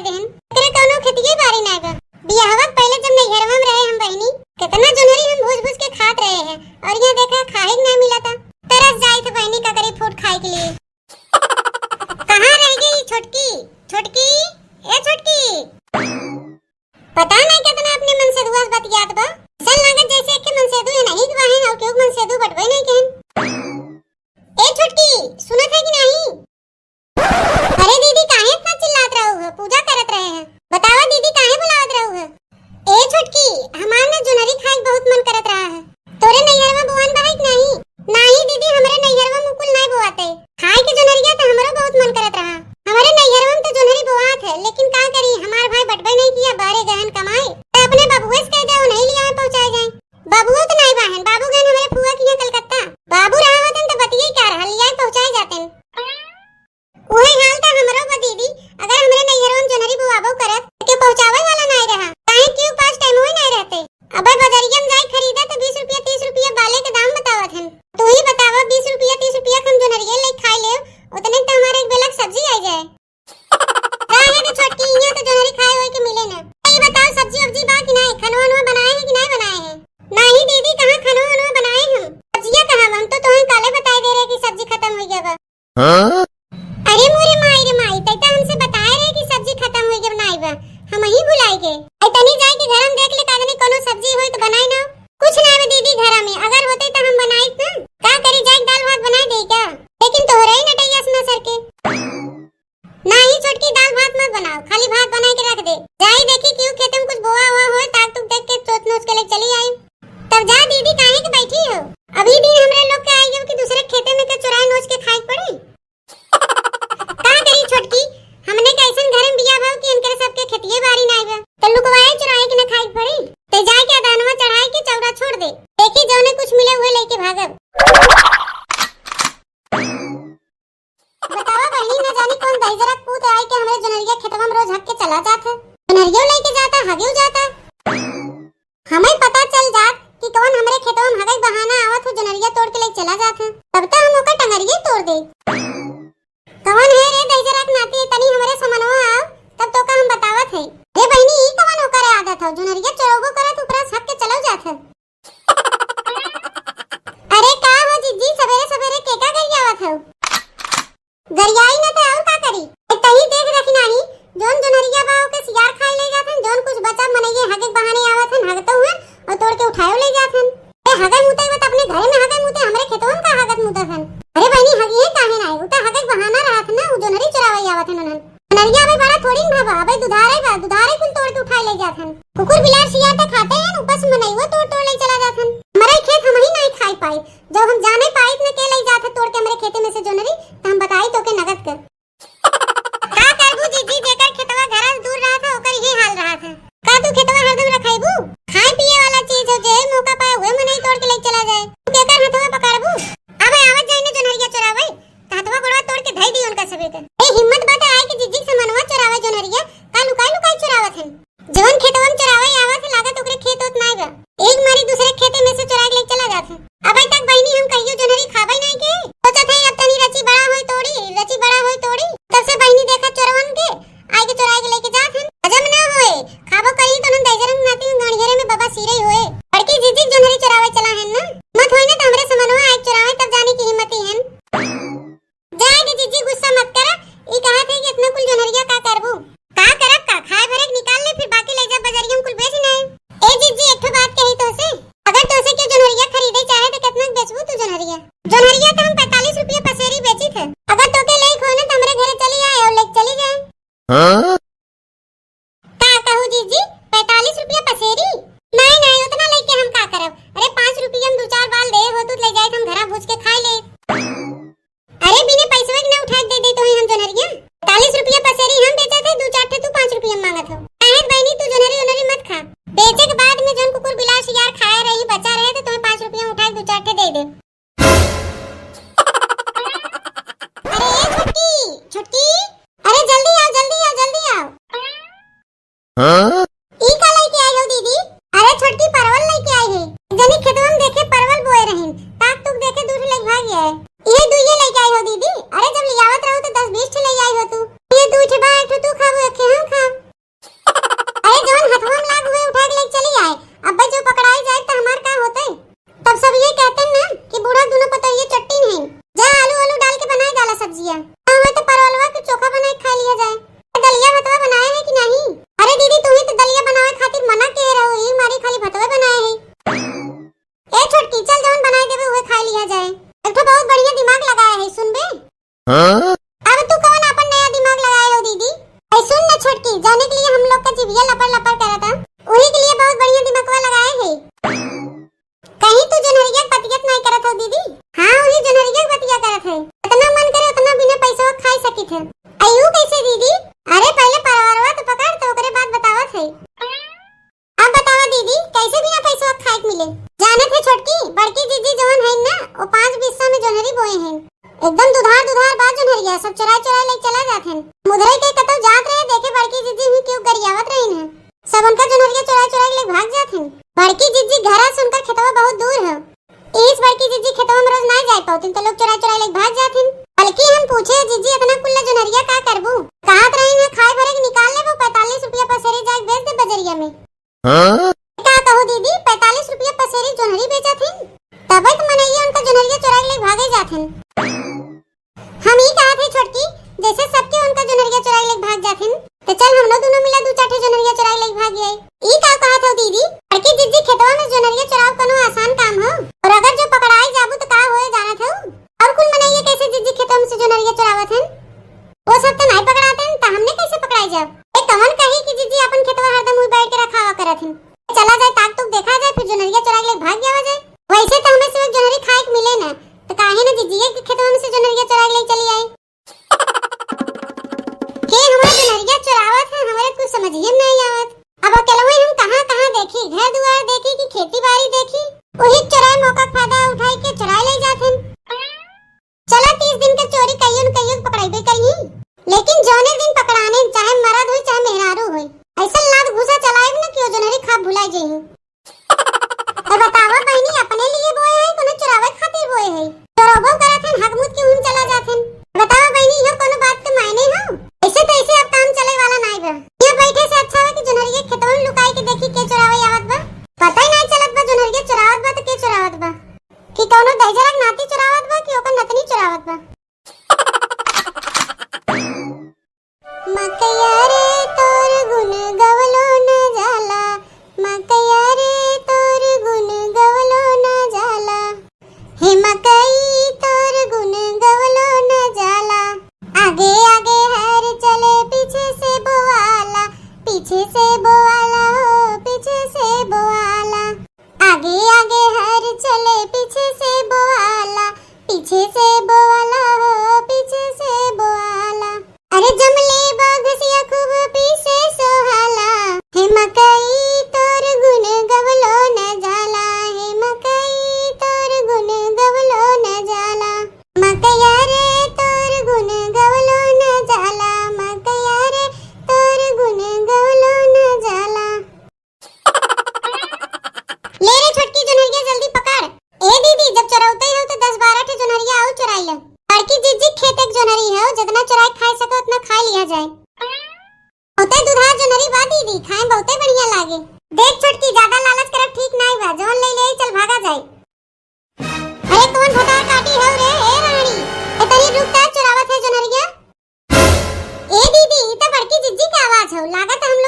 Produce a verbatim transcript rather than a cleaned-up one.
देहन। एकरे कौनो खेतिये बारी नाई बा। बियाहवा के पहिले जब नैहरवा में रहे हम बहिनी, केतना जोन्हरी हम भूज भूज के खात रहे हैं, और यहाँ देखा खाए के नाई मिलता। तरस जाई थे बहिनी ककरी फूट खाए के लिए। कहाँ रह गई छोटकी? छोटकी, ए छोटकी। पता नहीं कितना अपने मनसेधुआ से बतियात बा। अइसन लागत जैसे एक मनसेधु है नहीं के बहिन और केहू मनसेधु बटबे नहीं केहन। ए छोटकी, सुनत है कि नहीं? अरे दीदी, काहे इतना चिल्लात रहू है? पूजा करत रहे हैं। बतावा दीदी, काहे बुलावत रहू है? ए छोटकी, हमार ना जोन्हरी खाए के बहुत मन करत रहा है। तोरे नैहरवा बोआन बा है कि नहीं? नाही दीदी, हमरे नैहरवा में कुल नाही बोआते। खाए के जोन्हरिया तो हमरो बहुत मन करत रहा। हमरे नैहरवा में तो जोन्हरी बोआत है, लेकिन का करी, हमार भाई बटबे नहीं किया, बाहरे गहन कमाए। तो अपने बबुए से कह दे, उन्हें लिया पहुँचाए जाए। बबुओ तो नाही बाहन, बाबू गहन हमरे फुआ की यहाँ कलकत्ता। बाबू रहा होतन तो बतिये क्या रहा, लिया पहुँचाए जातन। उहे हाल त हमरो बा दीदी, अगर हमरे नैहरवा में जोन्हरी बोआबो करत, त के पहुँचावे वाला नाई रहा, काहे कि उ पास टाइम होई नाई रहते। अबे बजरिया में जाई खरीदा त बीस रुपया तीस रुपया बाले के दाम बतावत हन। तू ही बतावा, बीस रुपया तीस रुपया के हम जोन्हरिये ले खाई लेव, उतने त हमारे एक बेलक सब्जी आई जाए। काहे के छोटकी, इहाँ त जोन्हरी खाए होए के मिले ना। ई बताओ, सब्जी उब्जी बा कि नाई, खनवा वनवा बनाए हैं कि नाई बनाए हैं? नाही दीदी, कहाँ खनवा वनवा बनाए हम? सब्जिया कहाँ बा? हम तो तोहन काले बताई दे रहे कि सब्जी खत्म हो गया बा। हाँ? अरे मोरे माई रे माई, तै तो हमसे बताए रहे कि सब्जी खत्म हो गया, नाई बा, हम ही भुलाई गए। ऐ तनी जाए के घर में देख ले, का जाने कोनो सब्जी होई तो बनाई ना। कुछ ना बा दीदी घर में, अगर होते तो हम बनाई ना। का करी, जाए के दाल भात बनाई दे क्या? लेकिन तोहरे ही नटैया से ना सर के। नाही छोटकी, दाल भात मत बनाओ, खाली भात बनाए के रख दे। जाई देखी क्यों खेते में कुछ बोआ हुआ होए, ताक तुक देख के सोच नोच के ले चली आई। तब जा दीदी, काहे के बैठी हो? अभी दिन हमरे लोग के आई गयो कि दूसरे खेते में के चुराए नोच के खाए के पड़ी। का करी छोटकी, हमने के ऐसन घर में बिया भव कि इनकर सबके खेतिये बारी नाई बा। तो लुकवाए चुराए के न खाए के पड़ी। ते जाए के अदानवा चढ़ाए के चौरा छोड़ दे। देखी जौने कुछ मिले उहे लेके भागब। बतावा बहिनी, न जानी कौन दहिजरा पूत आए के हमरे जोनरिया खेतवा में रोज हग के चला जात है। जोनरियो लेके जाता, हगियो जाता। हमें पता चल जात कि कौन हमरे खेतवा में हगई बहाना आवत हो, जोनरिया तोड़ के लेके चला जात है, तब तो हम ओकर टंगरिये तोड़ दे। कौन है रे दहिजरा के नाती, तनी हमरे समनवा आओ, तब तोका हम बतावत है। रे बहिनी, ई कौन ओकर आदत हो, जोनरिया चोरबो करत, ऊपरा से हग के चलो जात है। अरे का हो जिज्जी, सबेरे सबेरे केका गरियावत हो? गरियाई ना त और का करी? ए, तही देख रखी नाही, जौन जोनरिया बा ओके सियार खाए ले जात हन, जौन कुछ बचा मनइये हगे के बहाने आवत हन, हगतो हुअन और तोड़ के उठायो ले जात हन। ए, हगे मूते बा त अपने घरे में हगे मूते, हमरे खेतवन का हगत मूतत हन। अरे बहिनी, हगिये काहे नाही, उ त हगे के बहाना रहत ना, उ जोनरी चुरावे आवत हन उन्हन। नरिया अबे बड़ा थोड़ी न भावा, अबे दुधारे बा, दुधारे कुल तोड़ के उठाए ले जात हन। कुकुर बिलार सियार त खाते हैं, ऊपर से मनइयो तोड़ तोड़ ले चला जात हन। हमरे खेत हम ही नहीं खाई पाई, जब हम जाने पाइत न के ले जात है तोड़ के हमरे खेते में से जोनरी, त हम बताई तोके नगद के। का करबू जिज्जी, जेकर खेतवा घरा से दूर रहत है, ओकर इहे हाल रहत है। का तू खेतवा हरदम रखाइबू? खाए पिए वाला चीज हो, जे मौका पाए उहे मनई तोड़ के ले चला जाए। तू केकर हथवा पकड़बू? अबे आवत जाई न जोनरिया चोरावे। त हथवा गोड़वा तोड़ के धई दी उनका सबे के। ए, हिम्मत बाटे आए के जिज्जी के समनवा चोरावे जोनरिया, का लुकाई लुकाई चोरावत हन? जवन खेतवा में चोरावे आवत है, लागत ओकरे खेत होत नाय बा। एक मारी दूसरे खेते में से चोरा के ले चला जात है। अबे तक बहिनी हम कहियो जोनरी खाबे नाय के। सोचत है अब तनी रची बड़ा होई तोड़ी, रची बड़ा होई तोड़ी। तब से बहिनी देखा चोरवन के, आए के चोराए के लेके जात हन। हजम ना होए, खाबो करी तो नन दहिजरन नाती में गांड़ियरे में बबा सिरई होए। बड़की जिज्जी के जोनरी चोरावे चला हन ना। मत होई ना त हमरे समनवा आए के चोरावे तब जाने की हिम्मती हन। जाए दे जिज्जी, गुस्सा मत करा। ई कहत है कि इतना कुल जोनरिया का करबू? का करब का? खाए भरे के निकाल ले, फिर बाकी ले जा बजरिया में कुल बेच नहीं। ए जिज्जी, एक ठो बात कही तोसे, अगर तोसे के जोनरिया खरीदे चाहे तो कितना के बेचबू तू जोनरिया? जोनरिया तो हम पैंतालीस रुपया पसेरी बेची थे। अगर तोके लेके होए ना तो हमरे घरे चली आए और लेके चली जाए। हाँ? का कहू जीजी, पैंतालीस रुपया पसेरी? नहीं, नहीं, उतना लेके हम का करब? अरे, पाँच रुपया में दू चार बाल दे हो, तू ले जाए, हम घरा भूज के खाए ले। अरे, बिने पैसवे के ना उठा के दे दे तो हम जोनरिया। पैंतालीस रुपया पसेरी हम बेचत है, दू चार ठे तू पाँच रुपया में मांगत हो। काहे बहनी, तू जोनरी ओनरी मत खा। बेचे के बाद में जोन कुकुर बिलार सियार खाए रही, बचा रहे, तो तुम्हें पाँच रुपया में उठा के दू चार ठे दे दे। अरे ए छोटकी, छोटकी, अरे जल्दी आओ, जल्दी आओ, जल्दी आओ। हाँ? ई का लेके आई हो दीदी? अरे छोटकी परवल लेके आई है। जनी खेतवा में देखे परवल बोए रहीन, ताक तुक देखे दू ठे लेके भाग गया है। ये दुइये लेके आई हो दीदी? अरे जब लियावत रहो तो दस बीस ठे ले आई हो तू। ये दू ठे बा, एक ठे तू खाबू, एक ठे हम खाब। हैं। एकदम दुधार दुधार बा जोन्हरिया, सब चोराइ चोराइ लेके चला जात हैं। मुधरे के कतौ जात रहे देखे बड़की जिज्जी हुई क्यों गरियावत रही हैं। सब उनका जोन्हरिया चोराइ चोराइ लेके भाग जात हैं। बड़की जिज्जी घर से उनका खेतवा बहुत दूर है। इस बड़की जिज्जी खेतवा में रोज ना जाए पावतिन तो लोग चोराइ चोराइ लेके भाग जात हैं। बल्कि हम पूछे जिज्जी इतना कुल्ला जोन्हरिया का करबू? कहत रही हैं खाए भरे के निकाल लेबो, पैंतालीस रुपया पसेरी जाके बेच दे बजरिया में। हाँ? का कहू दीदी, पैंतालीस रुपया पसेरी जोन्हरी बेचत हिन, तबे तो मनइया उनका जोन्हरिया चोराइ के लेके भागे जात हिन। हम ई कहत है छोटकी, जैसे सबके उनका जोन्हरिया चोराइ के लेके भाग जात हिन, तो चल हमनो दोनों मिला दू चार ठे जोन्हरिया चोराइ के लेके भाग जाए। ई का कहत हो दीदी, बड़की जिज्जी खेतवा में जोन्हरिया चोराव कोनो आसान काम हो? और अगर जो पकड़ाई जाबू तो का होए जानत हो? और कुल मनइया कैसे जिज्जी खेतवा में से जोन्हरिया चोरावत हिन? वो सब तो नहीं पकड़ाते हैं, तो हमने कैसे पकड़ाई जाब? ए, कवन कही कि जिज्जी अपन खेतवा हरदम उई बैठ के रखावा करत हैं। चला जाए, ताक तुक देखा जाए, फिर जोन्हरिया चोराइ के लेके भाग जावा जाए। वैसे तो हमें सिर्फ जोन्हरी खाए के मिले ना, तो काहे ना जिज्जी के खेतवा में से जोन्हरिया चोराइ के लेके चली आई? के हमार जोन्हरिया चोरावत है, हमारे कुछ समझिए में नहीं आवत। अब अकेलवे हम कहाँ कहाँ देखी, घर दुआर देखी कि खेती बाड़ी देखी, वही चोराए मौका का फायदा उठाई के चोराइ ले जात हैं। चला, तीस दिन के चोरी कहियो न कहियो पकड़ाइबे करी, लेकिन जौने दिन पकड़ाने, चाहे मरद होई चाहे मेहरारू होई, ऐसा लात घूसा चलाइब न कि ओ जोन्हरी खाब भुलाई जइही। ए बतावा बहिनी, अपने लिए बोए है कोनो चुरावे खातिर बोए है? चोरबो करत हन, हक मुत के उहिम चला जात हन। बतावा बहिनी, इहो कोनो बात के मायने हो? ऐसे तो ऐसे अब काम चले वाला नाई बा। यहाँ बैठे से अच्छा बा कि जोन्हरिया खेतवा में लुकाई के देखी के चुरावे आवत बा। पता ही नाई चलत बा जोन्हरिया चुरावत बा तो के चुरावत बा। कि कौनो दहिजरा के नाती चुरावत बा कि ओकर नतनी चुरावत बा। मकइया रे तोर गुन गवलो न जाला, मकइया रे तोर गुन गवलो न जाला। हे मकई तोर गुन गवलो न जाला। आगे आगे हर चले पीछे से बोआला, पीछे से बोआला हो, पीछे से बोआला। आगे आगे हर चले, पीछे से बोआला, पीछे से बोआला हो, पीछे से बोआला। अरे जमले बा घसिया खूब पीसे सोहाला। हे मकई तोर गुन गवलो न जाला, हे मकई तोर गुन गवलो न जाला। मकइया रे तोर गुन गवलो न जाला, मकइया रे तोर गुन गवलो न जाला। ले रे छोटकी जोन्हरिया, जल्दी पकड़। ए दीदी, जब चोरौते हो तो दस बारह ठे जोन्हरिया आउ चोराई ले। बड़की जिज्जी खेत एक जोन्हरी है, जितना चोराई खाए सके उतना खा लिया जाए। बहुते दुधार जोन्हरी बा दीदी, खाए में बहुते बढ़िया लागे। देख छोटकी, ज्यादा लालच करब ठीक नाई बा, जौन ले ले चल भागा जाए। अरे कौन भतार काटी है रे, ए रानी? ए तनी रुक, का चोरावत है जोन्हरिया? ए दीदी, ई त बड़की जिज्जी के आवाज हौ। लागत हम